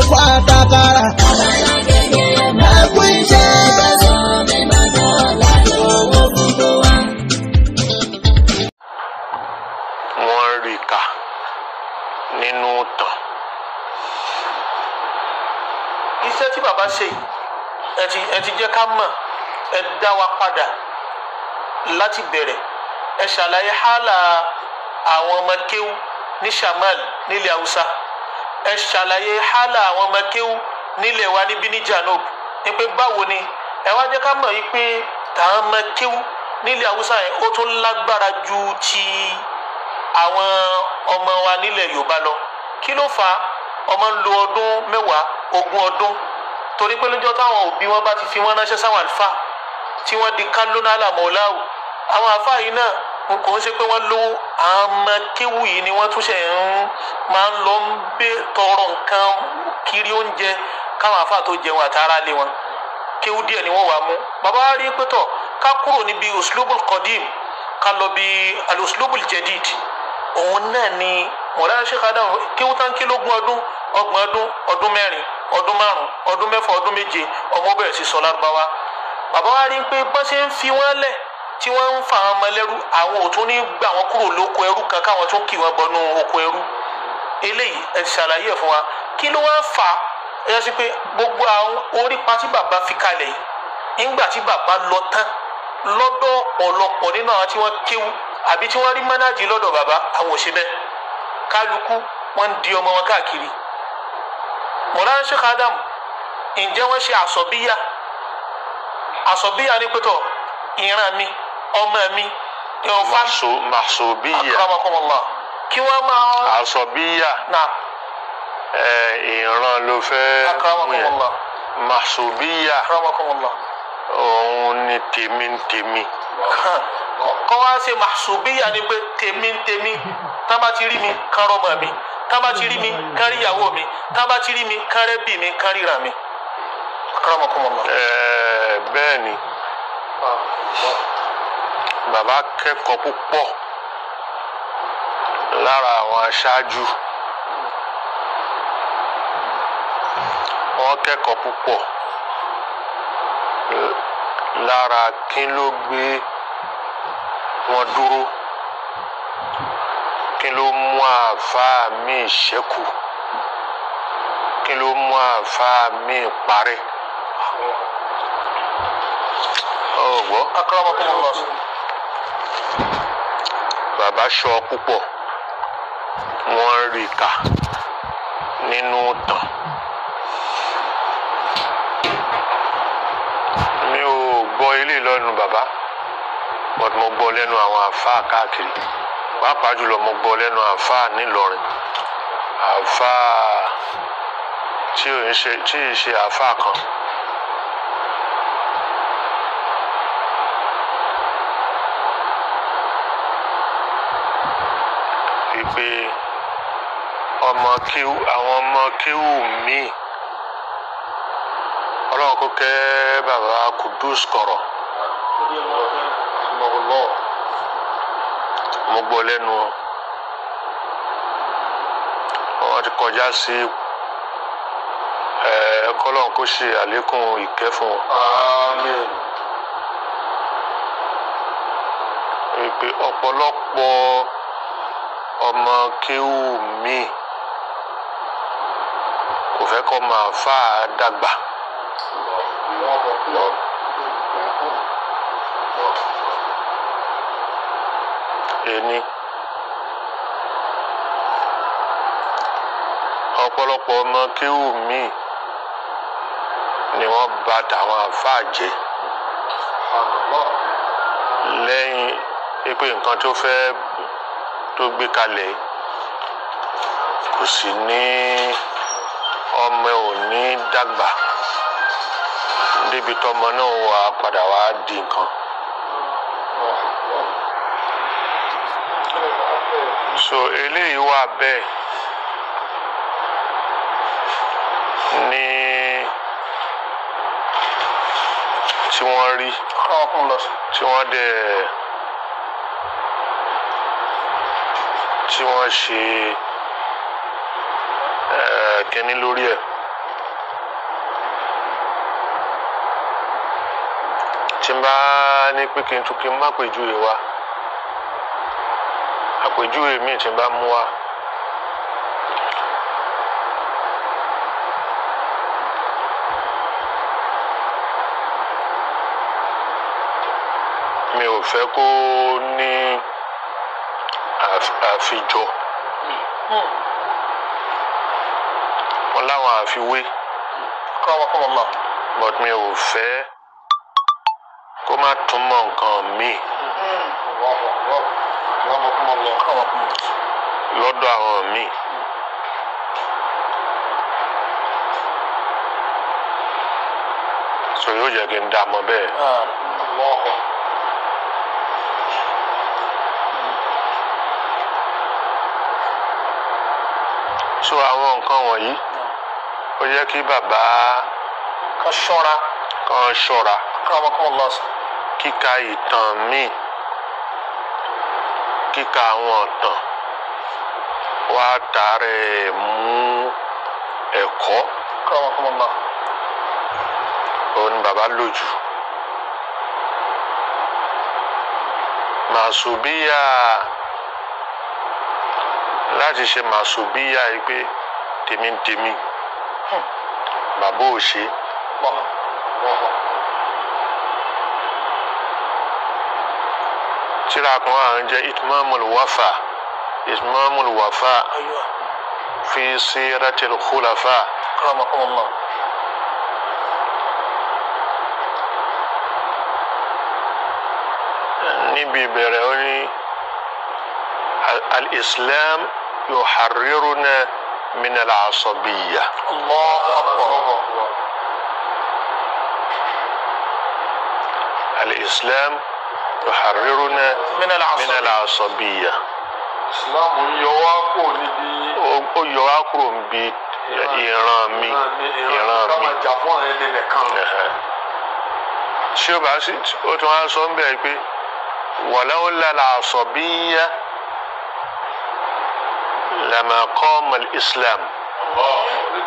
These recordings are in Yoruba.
Ẹ̀kọ́ àtàkàrà. Ẹ̀kú iṣẹ́. Wọ́n rí kà nínú ìtàn. Iṣẹ́ tí bàbá ṣe ẹ ti jẹ́ ká mọ̀, ẹ dá wa padà láti bẹ̀rẹ̀. Ẹ ṣàlàyé hálà àwọn ọmọ kéwú ní Shamal nílẹ̀ Haúsá, ẹ ṣàlàyé hálà àwọn ọmọ kéwú nílẹ̀ wa níbí ní Janub, ní pé báwo ni ẹ wá jẹ́ ká mọ̀ yìí pé tàwọn ọmọ kéwú nílẹ̀ Haúsá yẹn ó tún lágbára ju ti àwọn ọmọ wa nílẹ̀ Yorùbá lọ. Kí ló fà á? Ọmọ ń lo ọdún 10, 20 ọdún, torí pé lọ́jọ́ táwọn òbí wọn bá ti fi wọ́n ránṣẹ́ sáwọn àlùfáà tí wọ́n di kálónálà mọ̀ọ́láwù, àwọn àlùfáà yìí náà kò ń ṣe pé wọ́n lówó. Àwọn ọmọ kéwù yìí ni wọ́n tún ṣe ń máa ń lọ ń bẹ tọrọ nǹkan kiri oúnjẹ káwọn àlùfáà tó jẹun àtàrà lé wọn. Kéwù díẹ̀ ni wọ́n wà mú. Bàbá wa rí pé tọ̀ ká kúrò níbi uslubul qadim ká lọ bí al-uslubul jadid. Òun náà ni Mọ̀lára Sheikh Adam kéwù tán kí lógún ọdún, 30 ọdún, ọdún 4, ọdún 5, ọdún 6, ọdún 7, ọmọ bẹ̀rẹ̀ sí sọ Lárúbáwá. Bàbá wa rí pé bọ́n ṣe ń fi wọ́n lẹ̀ tí wọ́n ń fa àwọn ọmọ lẹ́rú, àwọn ò tún ní gbà wọ́n kúrò lóko ẹrú kan káwọn tún kì wọ́n bọnú oko ẹrú. Eléyìí ẹ ti ṣàlàyé ẹ̀ fún wa. Kí ló wá fà á? Ẹ yẹ sí pé gbogbo àwọn orípa tí bàbá fi kalẹ̀ yìí, nígbà tí bàbá lọ tán, lọ́dọ̀ ọ̀pọ̀lọpọ̀ nínú àwọn tí wọ́n kéwú àbí tí wọ́n rí mọ́nájì lọ́dọ̀ bàbá, àwọn ò ṣe bẹ́ẹ̀. Kálukú wọ́n ń di ọmọ wọn káàkiri. Mọ̀lára Sheikh Adam, ǹjẹ́ wọ́n ṣe àsọ̀bíyà? Àsọ̀bíyà ní pẹ́tọ̀ ìran mi, ọmọ mi, ìrànfà. Màṣọ̀bíyà. Akramakumullah. Kí wọ́n máa. Àsọ̀bíyà. Náà. Ìran ló fẹ́. Akramakumullah. Màṣọ̀bíyà. Akramakumullah. Òun ni tèmi ń tèmi. Kọ́ wá ṣe màṣọ̀bíyà ni pé tèmi ń tèmi, tá bá ti rí mi kán rọ́mọ mi, tá bá ti rí mi kán rí ìyàwó mi, tá bá ti rí mi kán rẹ́bì mi, kán ríra mi. Akramakumullah. Bẹ́ẹ̀ ni bàbá kẹ́kọ̀ọ́ púpọ̀ lára àwọn aṣáájú. Wọ́n kẹ́kọ̀ọ́ púpọ̀ lára kí ló gbé wọn dúró, kí ló mú àáfàá mi ṣẹ́kù, kí ló mú àáfàá mi parẹ́. Ọ̀gbọ́. Akramakumullah. Bàbá ṣọ́ púpọ̀, wọ́n rí kà nínú ìtàn. Mi ò gbọ́ ilé lọ́nu bàbá, but mo gbọ́ lẹ́nu àwọn àáfàá káàkiri. Pàápàá jùlọ mo gbọ́ lẹ́nu àáfàá nílọrin. Àáfàá tí ò ń ṣe, tí ì ṣe àáfàá kan. Wípé ọmọ kéwú, àwọn ọmọ kéwú míì, Ọlọ́run kó kẹ́ bàbá Kudus kọ̀rọ̀. Mo gbọ́ lẹ́nu wọn ti kọjá sí kọ́lọ́run kó ṣe àlékún ìkẹ́ fún wọn. Àmín. Wípé ọ̀pọ̀lọpọ̀ ọmọ kéwú míì kò fẹ́ kọ́ máa fà á dàgbà. Ẹni ọ̀pọ̀lọpọ̀ ọmọ kéwú míì ni wọ́n bà tàwọn àfáà jẹ́ lẹ́yìn pé nǹkan tó fẹ́ tó gbé kalẹ̀ kò sì ní ọmọ ò ní dàgbà débi tọmọ náà wà padà wá di nǹkan. So eléyìí wà bẹ́ẹ̀ ní tí wọ́n rí, tí wọ́n dẹ̀ tí wọ́n ṣe kínní lórí ẹ̀. Tí n bá ní pé kí n tún kí n má pèjúwe wa, àpèjúwe míì tí n bá mú wa, mi ò fẹ́ kó ní àfijọ. Wọn láwọn àfiwé, but mi ò fẹ́ kó má túmọ̀ nǹkan míì lọ́dọ̀ àwọn míì. So yóò jẹ́ kí n dá a mọ̀ bẹ́ẹ̀. So àwọn nǹkan wọ̀nyí ó yẹ kí bàbá kan ṣọ́ra, kan ṣọ́ra kíka ìtàn míì, kíka àwọn ìtàn wá tààrẹ mú ẹ̀kọ́. Òun ni bàbá lójú. Màsùbíyà, láti ṣe màsùbíyà yìí pé tèmi ń tèmi, bàbá ò ṣe. Tírà kan à ń jẹ́ Itmamul Wafa, Itmamul Wafa fi Siratil Khulafa. Níbi ìbẹ̀rẹ̀ ó ní al-Islam yuharriruna min al-asabiyya. Allahu akbar. Al-Islam yuharriruna min al-asabiyya. Islam yọ wá kúrò níbi. Ó yọ wá kúrò níbi ìran mi. Ìran mi. Ká máa jà fún àwọn ẹni nìkan. Tí o bá sí, ó tún wá sọ ń bẹ̀ pé walawla al-asabiyya lama qama al-Islam.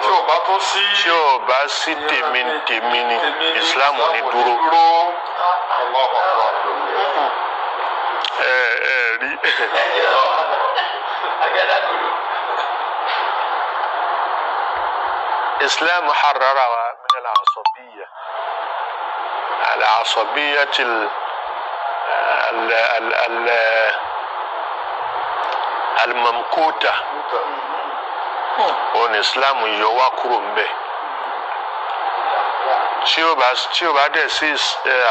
Tí o bá tó sí. Tí o bá sí tèmi tèmi ni Islam ò ní dúró. Ẹ ẹ rí. Islam harrara wa min al-asabiyya. Al-asabiyya al-mamkuta. Òun Islam yọ wá kúrò ńbẹ̀. Tí o bá dẹ̀ sí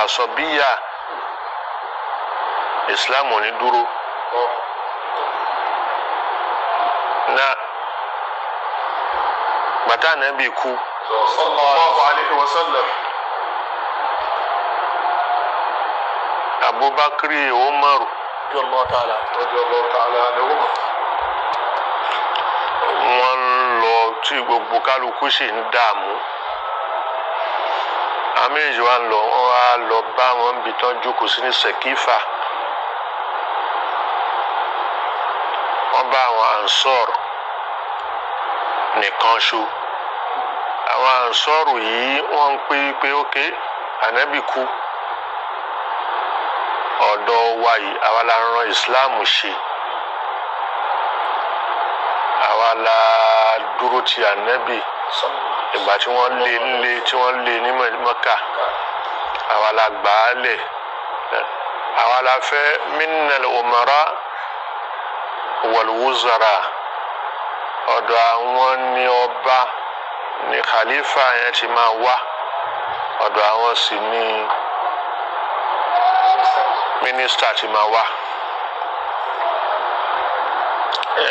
àsọ̀bíyà, Islam ò ní dúró. Na bàtà Ànábì kú. Sallallahu alayhi wa sallam. Abubakar, Umaru, Radiyallahu ta'ala. Radiyallahu ta'ala anhu. Wọ́n ń lọ tí gbogbo kálukú sì ń dààmú. Àwọn méjì wá ń lọ, wọ́n wá lọ bá wọn níbi tán jókòó sí ní Sẹ̀kífà. Wọ́n bá àwọn Ansọ́ọ̀rù nìkan ṣo. Àwọn Ansọ́ọ̀rù yìí wọ́n ń pè pé ókè Ànábì kú. Ọ̀dọ̀ wa yìí àwa la ran Ìsìláàmù ṣe. Àwa la dúró ti Ànábì ìgbà tí wọ́n lé lé tí wọ́n lé ní Mẹ́kà. Àwa la gbà á lẹ̀. Àwa la fẹ́ minnal umara wal wuzara. Ọ̀dọ̀ àwọn ní ọba ní khalifa yẹn ti máa wá. Ọ̀dọ̀ àwọn sì ní mínísítà ti máa wá.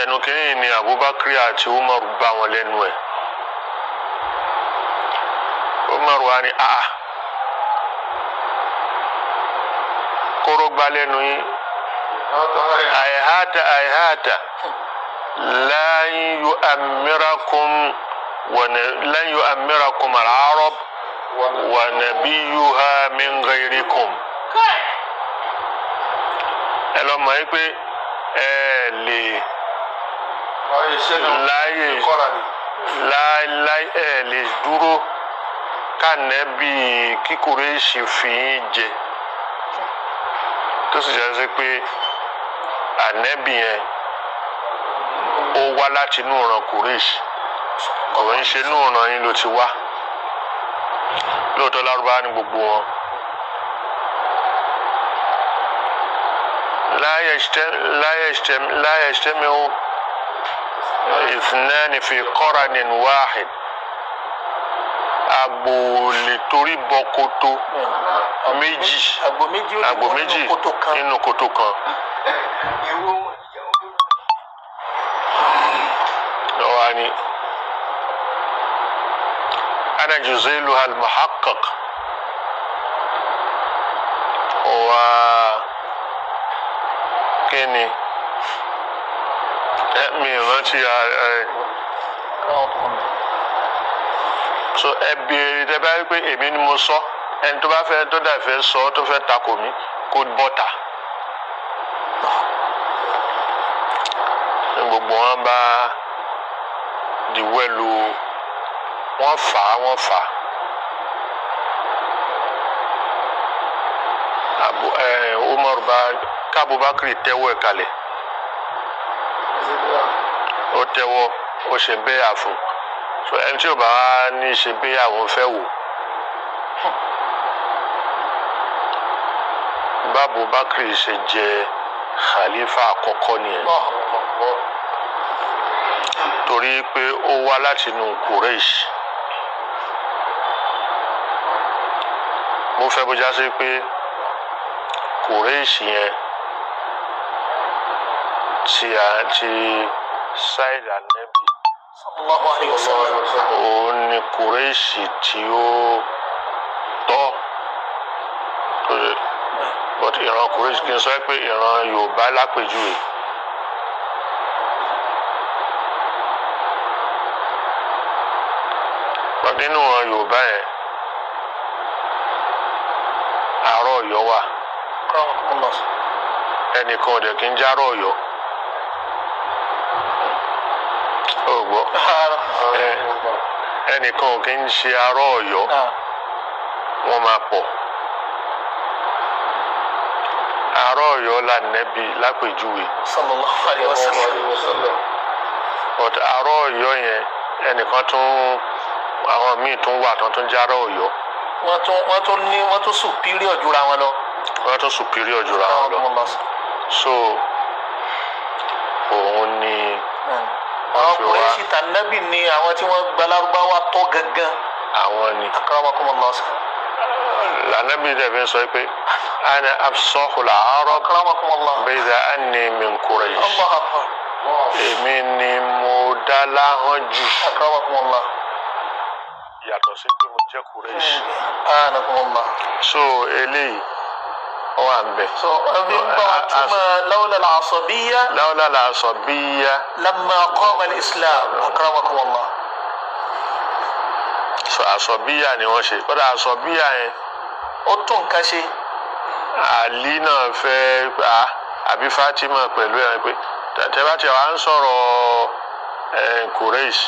Ẹnu kìíní ni Abubakar àti Umar bá wọn lẹ́nu ẹ̀. Umar wa ni a kóró gbá lẹ́nu yín. Àìháta àìháta lan yu'ammirakum lan yu'ammirakum al-arab wa nabiyyuha min ghayrikum. Ẹ lọ mọ̀ yín pé ẹ lè láyè láéláé ẹ lè dúró kànẹ́bí kíkúrẹ́sì fi yín jẹ. Tó sì jẹ́ sí pé ànẹ́bì yẹn ó wá láti inú ìran Quraysh, kò ń ṣe inú ìran yín ló ti wá. Lóòótọ́ Lárúbáwá ni gbogbo wọn. La yajtami'u ithnani fi qaranin wahid. Àgbò lè torí bọ koto méjì, àgbò méjì nínú koto kan. Lọ́wọ́ ni ana juzailuha al-muhaqqaq wa kíni mi rántí so ẹ béèrè tẹ bá rí pé èmi ni mo sọ, ẹni tó bá fẹ́ tó dà fẹ́ sọ tó fẹ́ takò mí kó bọ́tà. Gbogbo wọn bá diwẹ́lu, wọ́n fà á, wọ́n fà á. Umar bá kábùbákiri tẹ́wọ́ ẹ̀ kalẹ̀, ó tẹ́wọ́, ó ṣe bẹ́yà fún. So ẹni tí ò bá ní ṣe bẹ́yà òun fẹ́ wò. Bábùbákiri ṣe jẹ khalifa àkọ́kọ́ nìyẹn, torí pé ó wá láti inú Quraysh. Mo fẹ́ bójá sí pé Quraysh yẹn ti Said Anabi sallallahu alayhi wa sallam, òun ni Quraysh tí ó tọ́. But ìran Quraysh kì í sọ pé ìran Yorùbá lápèjúwe. But nínú ìran Yorùbá yẹn, àárọ̀ Ọ̀yọ́ wà. Ẹnìkan ọ̀dẹ̀ kì í járọ̀ Ọ̀yọ́. Ó gbọ́. Ẹnìkan ò kì í ṣe àárọ̀ Ọ̀yọ́. Wọ́n máa pọ̀. Àárọ̀ Ọ̀yọ́ la nẹ́bi lápèjúwe. Sallallahu alayhi wa sallam. But àárọ̀ Ọ̀yọ́ yẹn ẹnìkan tún àwọn míì tún wà tán tún járọ̀ Ọ̀yọ́. Wọ́n tún superior jura wọn lọ. Wọ́n tún superior jura wọn lọ. So òun ni àwọn Kùrẹ́ṣì tànàbì ni àwọn tí wọ́n gba Lárúbáwá tọ́ gangan. Àwọn ni. Akramakumullah. Lànàbì dẹ̀bi sọ pé ana afsahul arab. Akramakumullah. Bayda anni min Quraysh. Allahu akbar. Èmi ni mo dá láhàn jù. Akramakumullah. Yàtọ̀ sí pé mo jẹ́ Quraysh. Anakumullah. So eléyìí ó wà ń bẹ̀. So ẹbí ń bá wa túmọ̀ lawla al-asabiyya. Lawla al-asabiyya. Lamma qama al-islam. Akramakumullah. So asabiyya ni wọ́n ṣe. Kódà asabiyya yẹn. Ó tún nǹkan ṣe. Ali náà fẹ́ àbí Fatima pẹ̀lú ẹ̀ pé tẹ́bá tí wàá ń sọ̀rọ̀ Quraysh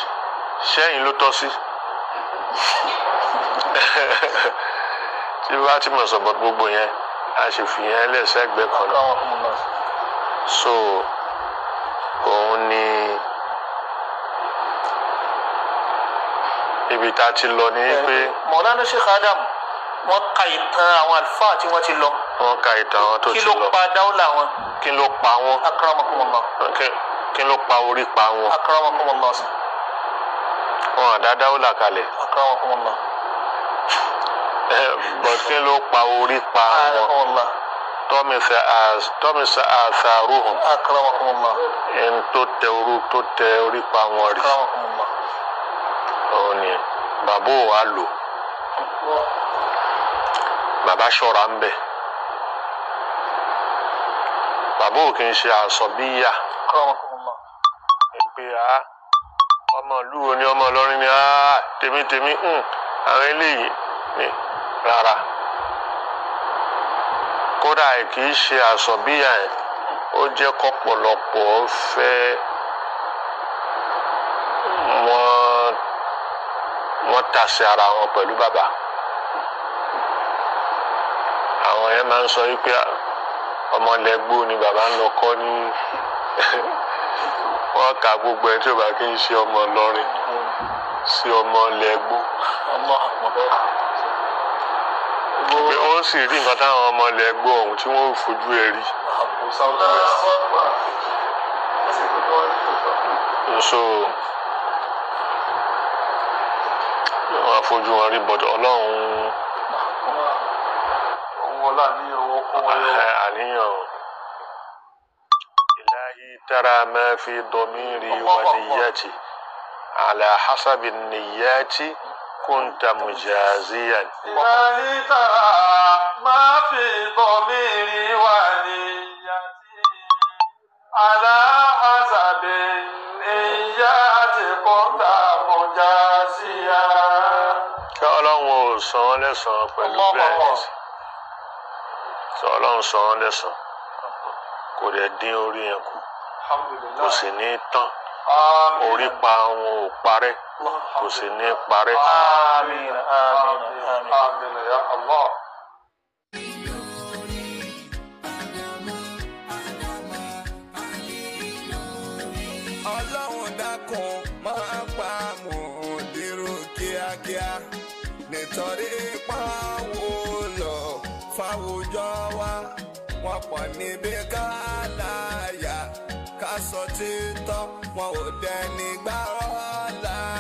sẹ́yìn ló tọ́ sí. Tí Fatima sọ̀bọ̀ gbogbo yẹn a sì fi yẹn lẹ́sẹ̀gbẹ́ kan náà. So òun ni ibi tá a ti lọ ni pé. Mọ̀lánà Sheikh Adam wọ́n ka ìtàn àwọn àlùfáà tí wọ́n ti lọ. Wọ́n ka ìtàn àwọn tó ti lọ. Kí ló pa dáwọ́là wọn? Kí ló pa wọn? Akramakumullah. Kí ló pa orí pa wọn? Akramakumullah. Wọn àdá dáwọ́là kalẹ̀. Akramakumullah. But kí ló pa orí pa wọn? Tọ́mísà àtàrúhùn. Akramakumullah. Ẹni tó tẹ orí tó tẹ orí pa wọn rí. Akramakumullah. Òun ni bàbá ò wá lò. Bàbá ṣọ́ra ń bẹ̀. Bàbá ò kì í ṣe àsọ̀bíyà. Pé a ọmọ ìlú wo ni ọmọ Ìlọrin ni a tèmi àwọn eléyìí ni rárá. Kódà kì í ṣe àsọ̀bíyà yẹn, ó jẹ́ kọ́pọ̀lọpọ̀ fẹ́ wọ́n tàsé ara wọn pẹ̀lú bàbá. Àwọn yẹn máa ń sọ wípé Ọmọlẹ́gbó ni bàbá ń lọ kọ́ ní wọ́n ka gbogbo ẹ̀ tí ò bá kí ń ṣe ọmọ Ìlọrin sí ọmọlẹ́gbó. Pé ó sì rí nǹkan táwọn ọmọlẹ́gbó ọ̀hún tí wọ́n ò fojú ẹ̀ rí. So wọ́n á fojú wọn rí bọ́dọ̀ Ọlọ́run àníyàn. Ilahi tara ma fi domiri wa niyyati ala hasabi niyyati kunta mujaziyan. Ilahi tara ma fi domiri wa niyyati ala hasabi niyyati kunta mujaziyan. Kí Ọlọ́run ò san án lẹ́san pẹ̀lú bẹ́ẹ̀ ní sí. Sọ Ọlọ́run san án lẹ́san, kò dẹ̀ dín orí yẹn kù, kò sì ní tán. Orí pa wọn ò parẹ́, kò sì ní parẹ́. Àmín, àmín, àmín. Àmín ya Allah. Ọlọ́run dákun máa pa mòdìrú kíákíá nítorí pàwọ́ lọ fáwùjọ wa wọ́n pọ̀ níbi ká láyà ká sọ títọ́ wọn ò dẹni gbárọ́.